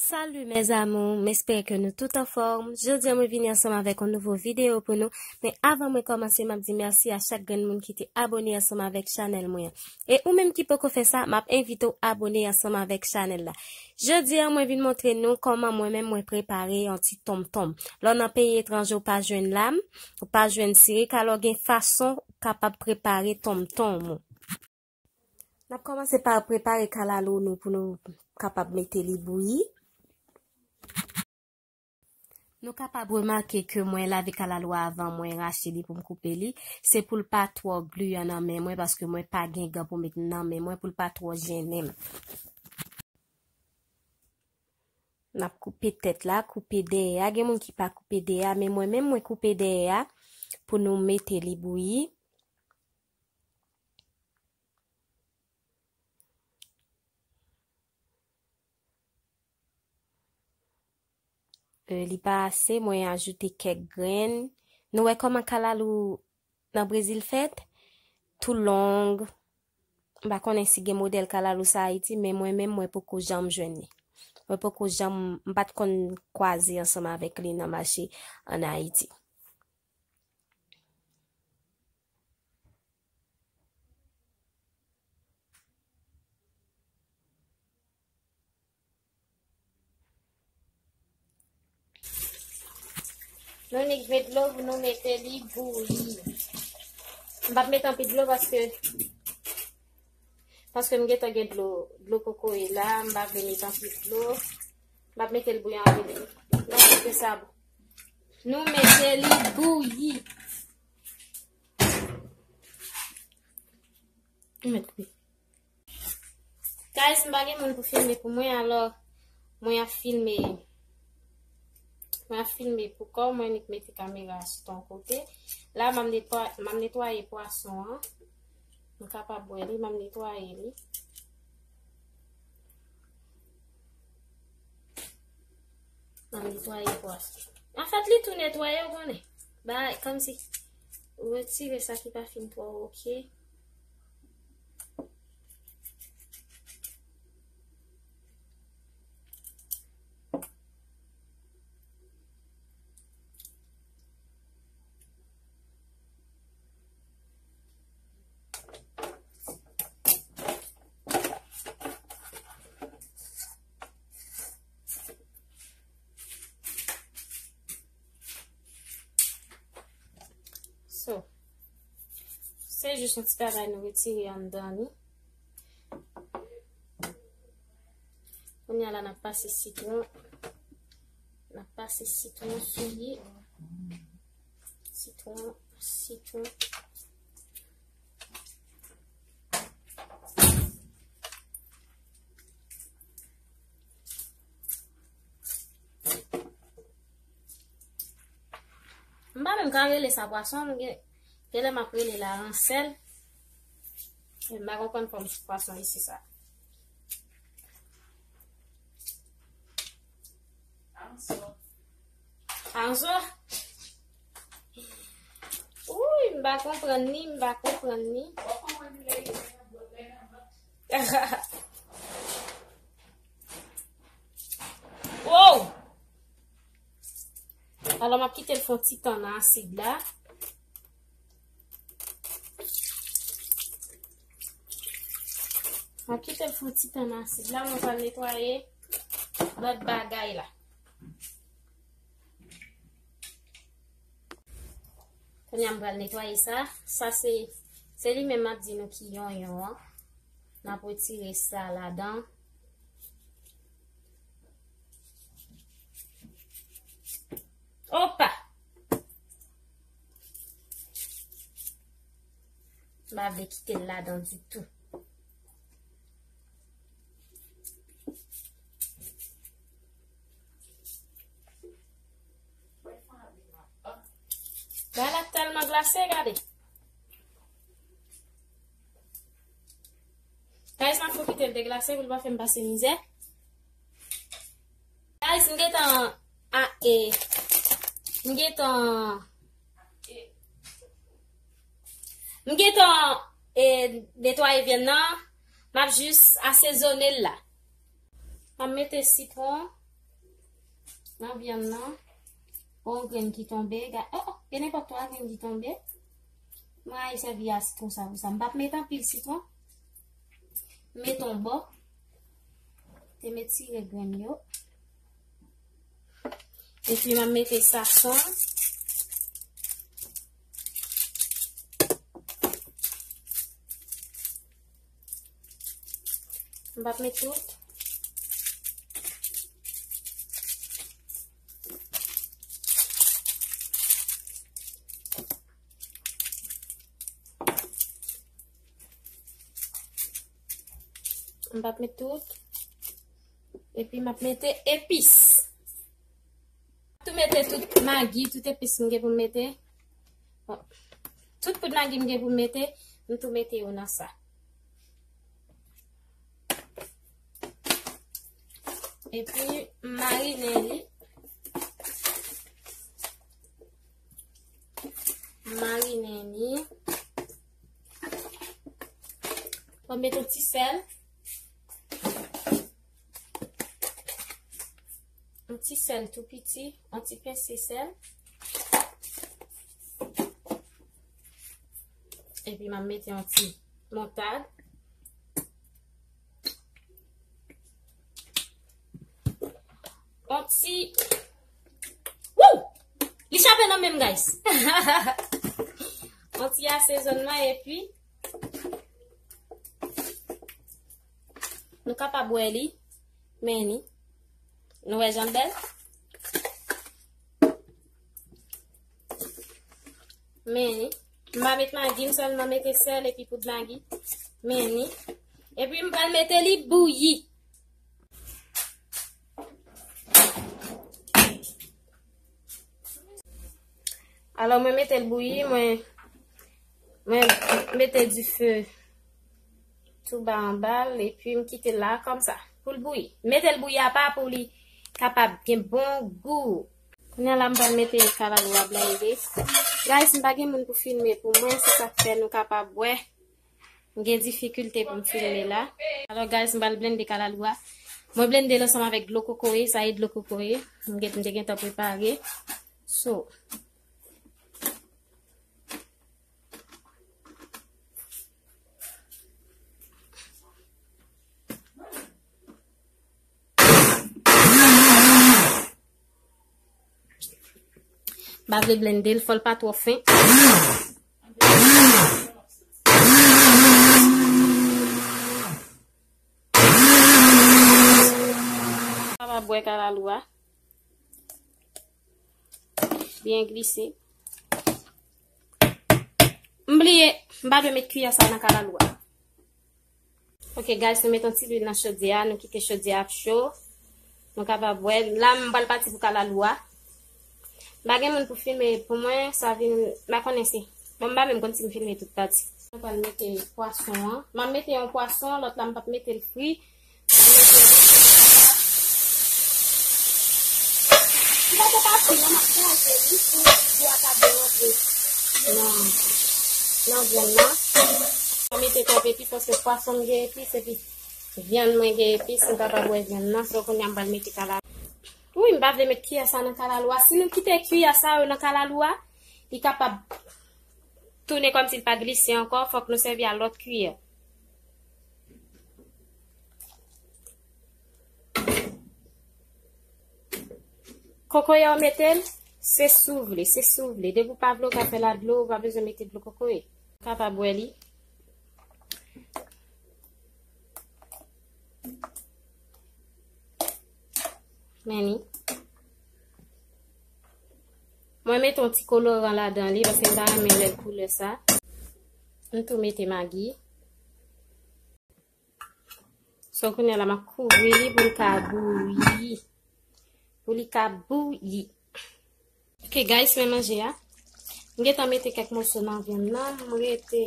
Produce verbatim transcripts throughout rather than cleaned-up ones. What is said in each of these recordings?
Salut mes amours, m espere ke nou tout anfòm. Jodi a mwen vini ansanm avèk yon nouvo videyo pou nou. Men avan mwen kòmanse, m ap di mèsi a chak grenn moun ki te abone ansanm avèk chanèl mwen an. E ou menm ki poko fè sa, m ap envite w abone ansanm avèk chanèl la. Jodi a mwen vin montre nou kòman mwen menm mwen prepare yon ti tonmtonm. Lè w nan peyi etranje ou pa jwenn lam, ou pa jwenn sirik, alò gen fason ou kapab prepare tonmtonm ou. N ap kòmanse pa prepare kalalou nou pou nou kapab mete li bouyi. Nou kapab remake ke mwen lave kalalou a avan mwen rache li pou m koupe li. Se pou l pa twò gliyan nan men mwen, paske mwen pa gen gan pou met nan men mwen, pou l pa twò jennen m. N ap koupe tèt la, koupe dèyè a. Gen moun ki pa koupe dèyè a, men mwen menm mwen koupe dèyè a pou nou mete li bouyi. E, li pa ase, mwen ajoute kèk grenn. Nou wè kòman kalalou nan Brezil fèt? Tou long. M pa konnen si gen modèl kalalou sa Ayiti, men mwen menm, mwen poko janm jwenn li. Mwen poko janm, m pa t konn kwaze ansanm avèk li nan mache ann Ayiti. Nou nik met dlo pou nou mete li bouyi. M p ap met anpil dlo paske, paske m gentan gen dlo, dlo kokoye la, m pa vle met anpil dlo. M p ap mete l bouyi anpil. Non, paske sa bon. Nou mete li bouyi. Mèt wi. Guys, m pa gen moun pou filme pou mwen, alò mwen ap filme. Mwen ap filme pou kò mwen, nik mete kamera a sou yon kote. La, m ap netwa-, m ap netwaye pwason an. Nou kapab wè li, m ap netwaye li. M ap netwaye pwason. Anfèt, li tou netwaye, ou konnen. Ba, kòmsi ou retire sa ki pa fin twò oke. So, se jis yon ti bagay nou retire anndan li. Kounye a la, n ap pase sitwon. N ap pase sitwon sou li. Sitwon, sitwon. M pa menm ka rele sa pwason, m gen, genlè m ap rele la ransèl. M pa konprann fòm pwason isi sa. Anso. Anso. Uy, m pa konprann ni, m pa konprann ni. Wow! Alò, m ap kite l fè yon ti tan nan asid la. M ap kite l fè yon ti tan nan asid la, mwen pral netwaye lòt bagay la. Kounye a m pral netwaye sa. Sa se, se li menm m ap di nou ki yonyon an. N ap retire sa ladan. Opa! M pa vle kite l ladan ditou. Bagay la tèlman glase, gade. Guys, m ap pwofite l deglase pou l pa fè m pase mizè. Guys, m gentan, a, e, m gentan, m gentan, e, netwaye vyann nan. M ap jis asezone l la. M ap mete sitwon. nan vyann nan. Yon grenn ki tonbe. Ga-, oh, oh, gen nenpòt twa grenn ki tonbe. Mwen rayi sèvi a sitwon sa pou sa. M p ap met anpil sitwon. M met yon bò. Te m etire grenn yo. Epi m ap mete sason. M p ap met tout. M p ap met tout. Epi m ap mete epis. Tou mete tout magi, tout epis m gen pou m mete. Bon. Tout poud magi m gen pou m mete, m tou mete yo nan sa. Epi m marinen li. M marinen li. Mwen mete yon ti sèl. Yon ti sèl tou piti, yon ti pense sèl. Epi m ap mete yon ti moutad. Yon ti, wouw! Li chape nan men m, guys. Yon ti asezònman, epi nou kapab wè li. Men li. Nou wè jan l bèl? Men li. M pa met magi, m sèlman mete sèl epi poud magi. Men li. Epi m pral mete li bouyi. Alò, mwen mete l bouyi, mwen, mwen mete dife tou ba anba l, epi m kite l la kòmsa, pou l bouyi. Mete l bouyi apa pou li kapab gen bon gou. Kounye a la, m pral mete kalalou a blende. Guys, m pa gen moun pou filme pou mwen, se sa k fè nou kapab wè. M gen difikilte pou m filme la. Alò, guys, m pral blende kalalou a. Mwen blende l ansanm avèk dlo kokoye, sa e dlo kokoye. M gen, m te gentan prepare. So, m pa vle blende l, fò l pa twò fen. Sa va bwè kalalou a. Byen glise. M bliye, m pa dwe met kiyè sa nan kalalou a. Ok, guys, nou met yon ti lwil nan chodyè a, nou kite chodyè a ap cho. Nou kapab wè. La, m pral pati pou kalalou a. M pa gen moun pou filme pou mwen, sa vin, m pa konnen si. Bon, m pa menm konn si m filme tout pati. Mwen pral mete pwason an. M ap mete yon pwason, lòt la m p ap mete l fri. M ap mete l fri. Li pa t ka fri non, m ap kraze li pou gou a ka byen rantre nan, nan vyann nan. M ap mete twòp epis paske pwason m gen epis epi vyann mwen gen epis, m kapab wè vyann nan. So, kounye a m pral mete kalalou. Wi, m pa vle met kiyè sa nan kalalou a. Si nou kite kiyè sa yo nan kalalou a, li kapab tounen kòmsi l pa glise ankò, fòk nou sèvi a lòt kiyè. Kokoye w mete l, se si w vle, se si w vle. Depi w pa vle, w ka fè l a dlo, ou pa bezwen mete dlo kokoye. Ou kapab bwè li. Men li. Mwen mete yon ti koloran ladan li, paske m ta renmen lè l koulè sa. M tou mete magi. So, kounye a la, m ap kouvri li pou li ka bouyi. Pou li ka bouyi. Ok, guys, men manje a. M gentan mete kèk moso nan vyann nan. M rete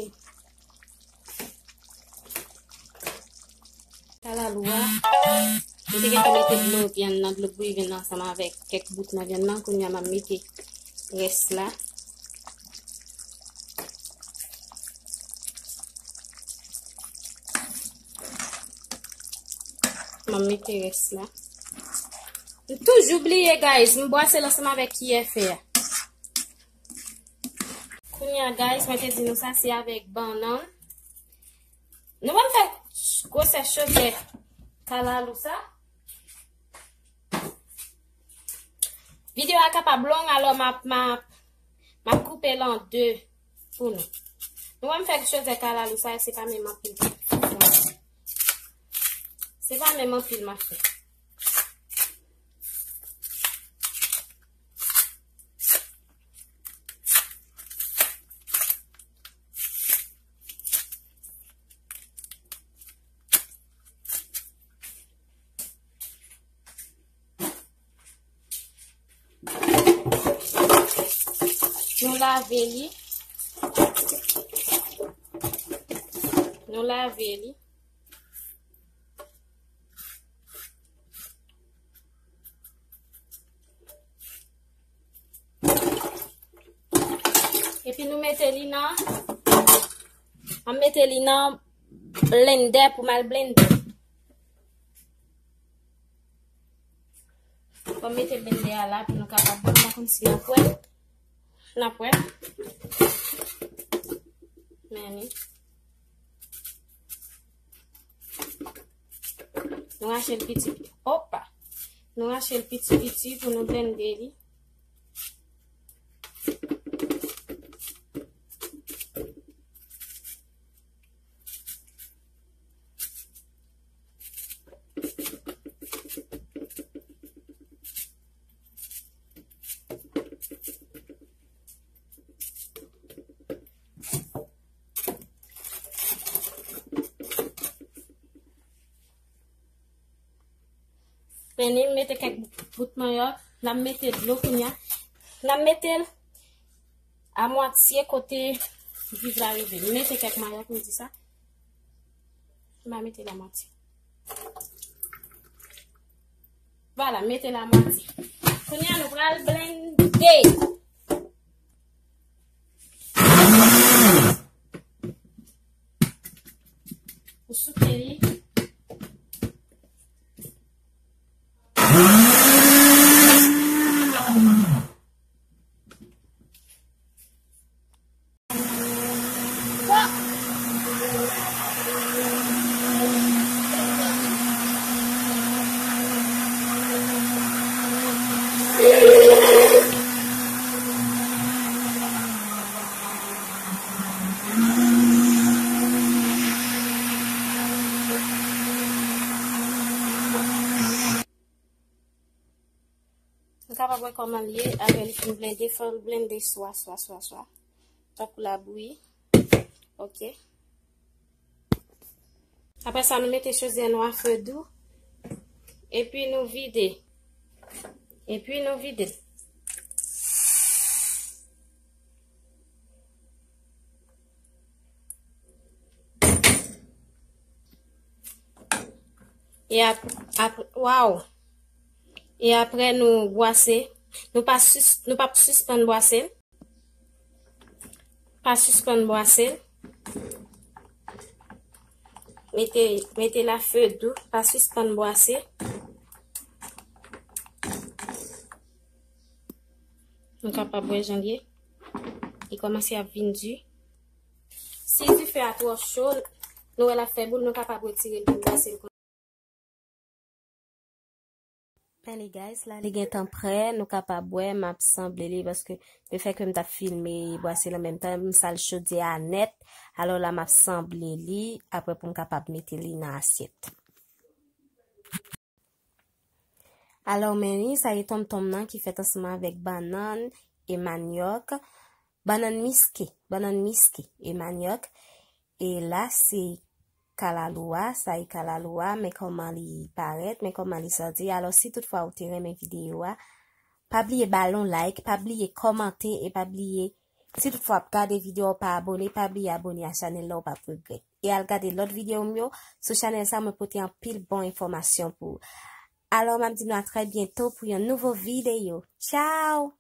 kalalou a. M te gentan mete dlo vyann nan, dlo bouyi vyann nan ansanm avèk kèk bout nan vyann nan. Kounye a, m ap mete rès la. M ap mete rès la. M toujou bliye, guys. M bwase l ansanm avèk kiyè fè a. Kounye a, guys, mwen te di nou sa, se avèk bannann. Nou wè m fè gwosè chodyè kalalou sa. Videyo a kapab long, alò m ap, m ap, m ap koupe l an de pou nou. Nou wè m fè chodyè kalalou sa, se pa menm anpil. Se pa menm anpil m ap fè. Nou lave li. Nou lave li. Epi nou mete li nan, m ap mete li nan blendè pou m al blende. Bon, mete blendè a la pou nou kapab wè. M pa konn si n ap wè. N ap wè. Men li. Nou rache l piti piti. Opa! Nou rache l piti piti pou nou blende li. Vini, m mete kèk bout manyòk. N ap mete dlo kounye a. N ap mete l a mwatye kote viv la rive. M mete kèk manyòk, m di sa. M a mete l a mwatye. Vwala, mete l a mwatye. Kounye a, nou pral blende. Ou souke li. Nou kapab wè kòman l ye, apre li fin blende, fò l blende swa, swa, swa, swa. Tankou labouyi. Ok. Apre sa, nou mete chodyè nou a fe dou. Epi nou vide. Epi nou vide. E ap, ap, waw. E apre nou bwase. Nou pa sis-, nou p ap sispann bwase. Pa sispann bwase. Mete, mete l a fe dou. Pa sispann bwase. Nou kapab wè jan l ye. Li kòmanse ap vin di. Si dife a twò cho, nou wè l ap fè boul, nou kapab retire l pou n pase l. Men li, guys, la li gentan prè, nou kapab wè m ap sanble li paske lefètke m t ap filme bwase l an menm tan, m sal chodyè a nèt. Alò la m ap sanble li apre pou m kapab mete li nan asyèt. Alò, men li, sa e tonmtonm nan ki fèt ansanm avèk bannann e manyòk. Bannann miske, bannann miske e manyòk. E la, se kalalou a, sa e kalalou a, men kòman li parèt, men kòman li sòti. Alò, si toutfwa ou te renmen videyo a, pa bliye ba l yon like, pa bliye kòmante e pa bliye Si toutfwa w ap gade videyo a, w pa abone, pa bliye abone a chanèl la, w p ap regrèt. E al gade lòt videyo m yo sou chanèl sa, mwen pote anpil bon enfòmasyon pou ou. Alò, m ap di nou a trè byento pou yon nouvo videyo. Tchao!